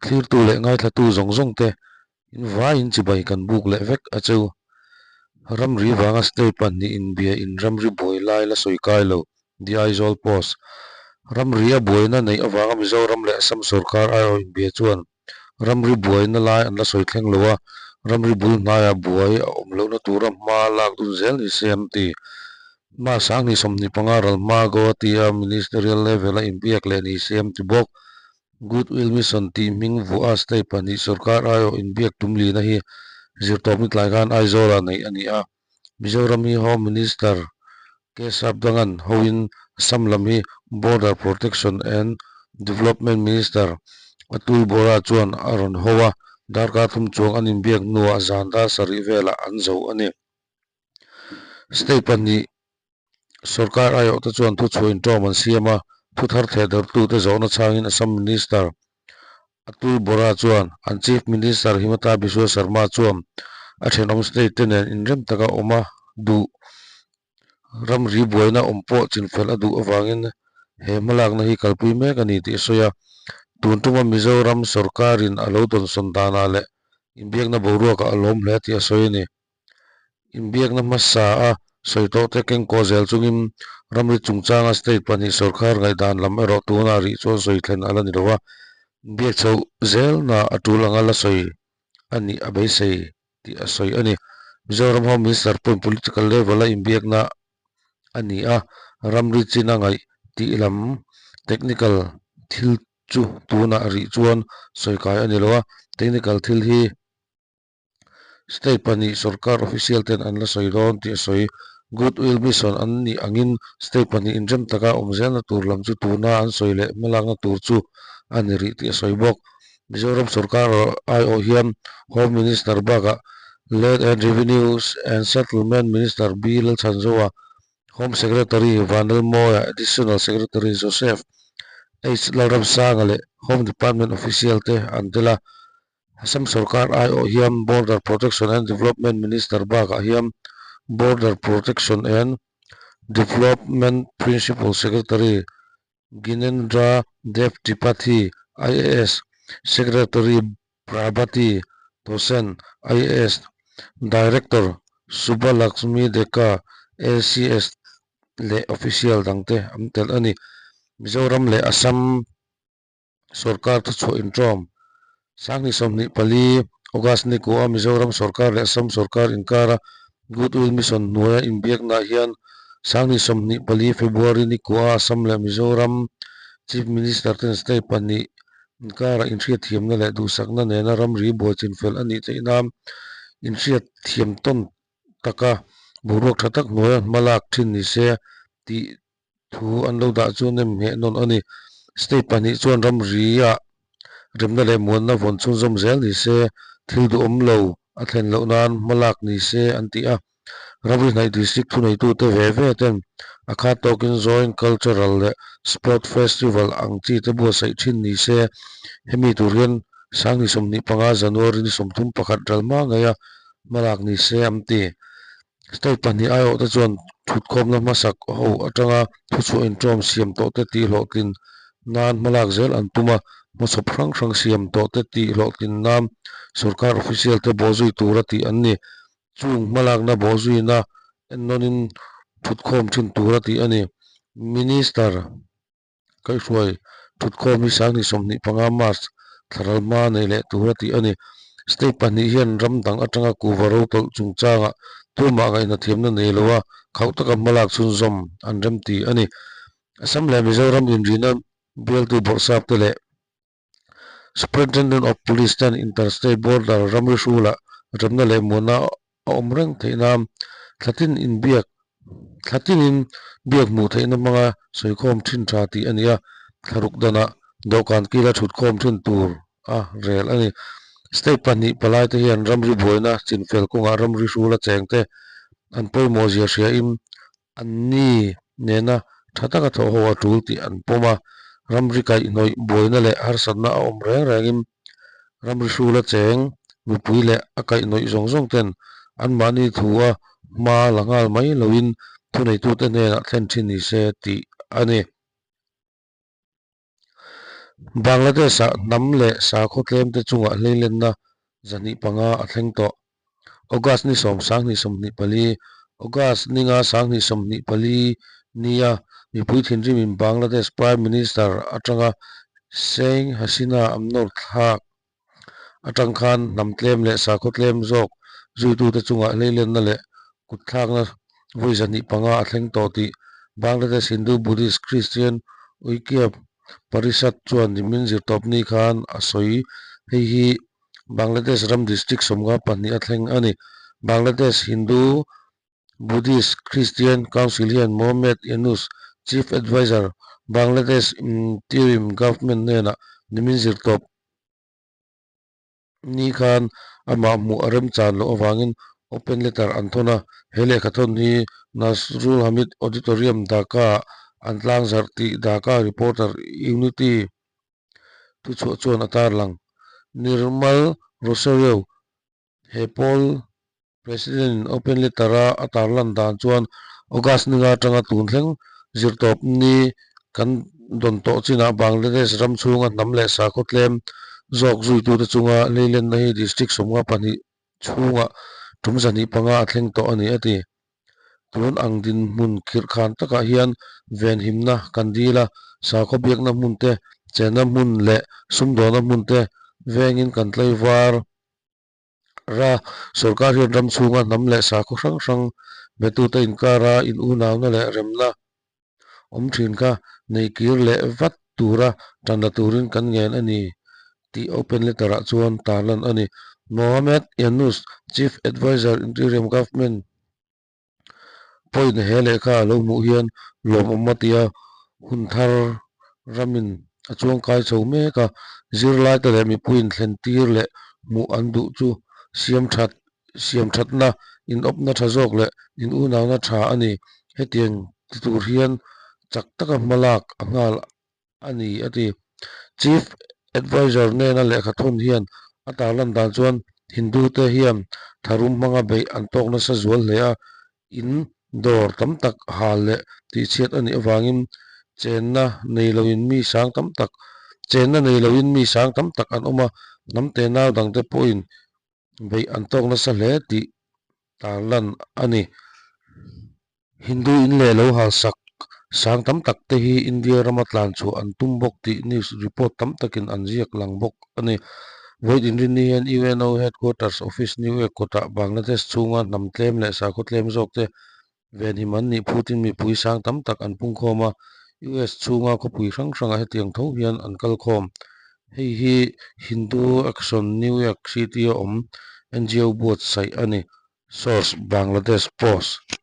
Thlirtu leh ngaithlatu zawng zawng te in vaiin chibai kan buk leh vek a cheu. Ramri vanga state pahnih inbia in ramri buai lai la sawi kai lo, The Aizawl Post. Ramri a buaina neih avanga Mizoram leh Assam sorkar aiawh inbia chuan ramri buaina lai an la sawi thleng lo a, ramri bul hnaiah buai a awm lohna tura hma lak dun zel ni se an ti. Hma sanghnih 25 ral hma Guwahati-a Ministerial level-a inbiak leh ni se an ti bawk. Goodwill Mission tih hming vuah a state pahnih sorkar aiawh inbiak tum lina hi zirtawpni tlai khan Aizawl-ah neih a ni a. Mizoram hi Home Minister K Sapdangan hoin Assam lam hi Border Protection and Development Minister Atul Bora chuan a rawn ho a, darkar thum chuang an inbiak hnuah zan dar sarih velah an zo a ni. State pahnih Sorkar aiawhte chuan thuchhuah inṭawm an siam a, thu thar thehdarhtute zawhna chhangin Assam Minister Atul Bora chuan an Chief Minister Himanta Biswa Sarma chuan a thenawm state te nen inrem taka awm a duh ramri buaina awm pawh chinfel a duh avangin he hmalakna hi kalpui mek a ni tih a sawi a. Tun tuma Mizoram sorkarin a lo dawnsawn danah leh inbiakna boruakah a lawm hle tih a sawi a ni. Inbiakna hmasa a sawi tawh te kengkaw zel chungin ramri chungchanga state pahnih sorkar ngaihdan lam erawh tunah rih chuan sawi thlen a la ni lo a, inbiak chhoh zelna a tul anga la sawi a nih a beisei tih a sawi a ni. Mizoram Home Minister pawhin political level a inbiakna a ni a, ramri chin a ngaih tih lam technical thil chu tunah rih chuan sawi kai a ni lo a, technical thil hi State pahnih sorkar official ten an la sawi dawn tih a sawi. Goodwill mission an nih angin state pahnih inrem taka awm zelna tur lam chu tuna an sawi leh hmalakna tur chu a ni rih tih a sawi bawk. Mizoram sorkar aiawh hian Home Minister bakah Land and Revenue and Settlement Minister B Lalchhanzoa, Home Secretary Vanlalmawia, Additional Secretary Joseph H Lalramsanga leh Home Department official te an tel a. Assam sorkar aiawh hian Border Protection and Development Minister bakah hian Border Protection and Development Principal Secretary Ginendra Dev Tripathi, IAS, Secretary Prabhati Tosen, IAS, Director Subhalaxmi Deka, ACS leh official dangte an tel a ni. Mizoram leh Assam Sorkar thuchhuah inṭawm Sanghnih 24 August ni kuah Mizoram sorkar leh Assam sorkar inkara Goodwill Mission hnuaia inbiaknaah hian Sanghnih 24 February ni kuah Assam leh Mizoram Chief Minister ten state pahnih inkara inhriatthiamna leh duhsakna nena ramri buai chinfel a nih theih nan inhriatthiam tawn taka boruak tha tak hnuaia hmalak thin ni se tih Thu an lo dah chu nem ngheh nawn a ni. State pahnih chuan ramri-ah remna leh muanna vawn chhunzawm zel ni se, thil duhawm lo a thlen loh nan hma lak ni se an ti a. Ramri hnaih district thuneitute ve ve ten a khat tawkin Joint Cultural leh Sport Festival ang chi te buatsaih thin ni se, hemi tur hian Sanghnih 25 January ni 31 ral hma ngeia hma lak ni se an ti. State pahnih aiawhte chuan thutkhawmna hmasak ho atanga thuchhuah inṭawm siam tawhte tih hlawhtlin nan hmalak zel an tum a, hmachhawp hrang hrang siam tawhte tih hlawhtlin nan sorkar official te bawhzui tura tih an ni. Chung hmalakna bawhzuina ennawnin thutkhawm thin tura tih a ni. Minister. Kaihhruai thutkhawm hi Sanghnih 25 March thlaral hma nei leh tur a tih a ni. State pahnih hian ram dang atanga kuhva ro tawlh chungchangah tumah ngaihnathiamna nei lo a, khauh taka hmalak chhunzawm an remti a ni. Assam leh Mizoram inrina bialtu bawrhsap te leh Superintendent of Police ten Inter-State Border ramri hrulah remna leh muanna a awm reng theih nan thlatin inbiak thlatinin biak hmuh theihna hmanga sawikhawm thin tha tih a ni a, thlaruk danah dawhkan kila thutkhawm thin tur a rel a ni. State pahnih palai te hian ramri buaina chinfel kawngah ramri hrula cheng te an pawimawh zia hriain Anni nena tha taka thawh ho a tul tih an pawm a, ramri kaihhnawih buaina leh harsatna a awm reng rengin ramri hrula cheng mipui leh a kaihhnawih zawng zawng ten anmahni thu a hma la nghal mai loin thuneitute hnenah thlen thin ni se tih a ni. Bangladesh-ah hnam leh sakhaw tlemte chungah hleilenna 205 a thleng tawh. August ni sawm 2024, August ni nga 2024 nia mipui thinrimin Bangladesh Prime Minister atanga Sheikh Hasina an nawr thlak atang khan hnam tlem leh sakhaw tlem zawk zuitute chungah hleilenna leh kutthlakna vawi 205 a thleng tawh tih Bangladesh Hindu Buddhist Christian Oikya Parishad chuan nimin zirtawpni khan a sawi. Hei hi Bangladesh ram district 52 a thleng a ni. Bangladesh Hindu Buddhist Christian Council hian Mohammed Yunus, Chief Adviser, Bangladesh Interim Government hnenah nimin zirtawp ni khan amah hmuh a remchan loh avangin open letter an thawn a. He lehkha thawn hi Nazrul Hamid Auditorium, Dhaka-ah an tlangzarh tih Dhaka Reporter Unity thuchhuah chuan a tarlang. Nirmal Rosario He pawl President-in open letter-a a tarlan dan chuan August ni nga atanga tun thleng zirtawp ni kan dawn tawh chinah Bangladesh ram chhunga hnam leh sakhaw tlem zawk zuitute chunga leilenna hi district 52 chhungah tum 205 a thleng tawh a ni a ti. Tun ang dinhmun khirhkhan takah hian venhimna kan dil a, sakhaw biakna hmun te, chenna hmun leh sumdawna hmun te vengin kan tlaivar Ra sorkar hian ram chhunga hnam leh sakhaw hrang hrang betute inkara in unauna leh remna awm thin kha nei kir leh vat tura tan la turin kan ngen a ni tih open letter ah chuan tarlan a ni. Mohammed Yunus, Chief Adviser Interim Government Point he lehkha a lo hmuh hian lawmawm a ti a, hun thar ramin a chuangkai chho mek a, zirlaite leh mipuiin thlen tir leh hmuh an duh chu siam that siam thatna, inawpna tha zawk leh in unauna tha a ni. Hetiang ti tur hian chak taka hma lak a nghal a ni, a ti. Chief Adviser nena lehkha thawn hian a tarlan dan chuan Hindu-te hian tharum hmanga beih an tawk nasa zual hle a, in dawr tam tak hal leh tihchhiat a nih avangin chenna nei loin mi sang tam tak chenna nei loin mi sang tam tak an awm a, hnam tenau dangte pawhin beih an tawk nasa hle tih tarlan a ni. Hindu in leh lo halsak sang tam tak te hi India rama tlan chhuah an tum bawk tih news report tam takin an ziak lang bawk a ni. Vawi inrinni hian UNO Headquarters Office New York kawtah Bangladesh chhunga hnam tlem leh sakhaw tlem zawk te venhim an nih phutin mipui sang tam tak an pungkhawm a, US chhunga khawpui hrang hrangah hetiang tho hian an kalkhawm. Hei hi Hindu Action New York City-a awm NGO buatsaih a ni. Source, Bangladesh Post.